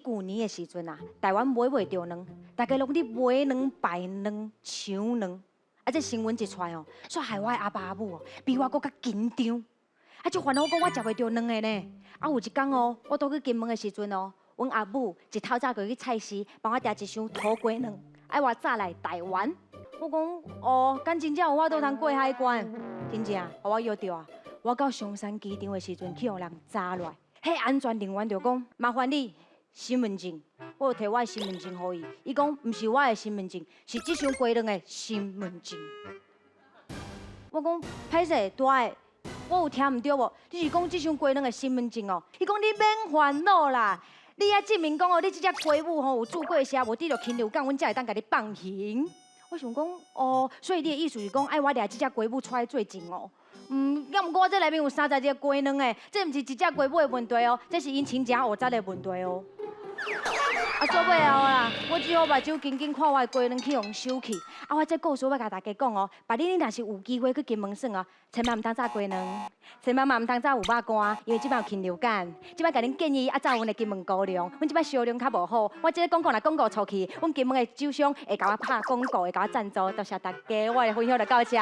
舊年的時陣啊，台灣買袂著卵，大家攏咧買卵、排卵、搶卵。啊，這新聞一出來哦，煞害我的阿爸阿母哦，比我閣較緊張。啊，就煩惱講我食袂著卵的呢。啊，有一工哦，我倒去金門的時陣哦，阮阿母一透早就去菜市幫我訂一箱土雞卵，愛我早來台灣。我講哦，敢真正有法度通過海關？真正，予我約著啊！我到松山機場的時陣，去予人查落來，彼安全人員就講麻煩你身份證，我有提我的身份證予伊，伊講毋是我的身份證，是這箱雞卵的身份證。我講歹勢，大的，我有聽毋對無？你是講這箱雞卵的身份證哦？伊講你免煩惱啦，你愛證明講哦，你這隻雞母吼有注過射，無得著禽流感，阮才會當共你放行。我想講哦，所以你的意思是講愛我掠這隻雞母出來做證哦？嗯，猶毋過我這內面有30隻雞卵的，這毋是一隻雞母的問題哦，這是𪜶親情學雜的問題哦。啊，煞尾後啦，我只好目睭緊緊看我的雞卵去予收去。啊，我這故事欲共大家講哦，別你你若是有機會去金門耍哦，千萬毋通炸雞卵，千萬嘛毋通炸有肉乾，因為這擺有禽流感。這擺共恁建議愛炸阮的金門高粱，阮這擺銷量較無好。我這個廣告若廣告出去，阮金門的酒商會共我拍廣告，會共我贊助。多謝大家，我的分享就到這。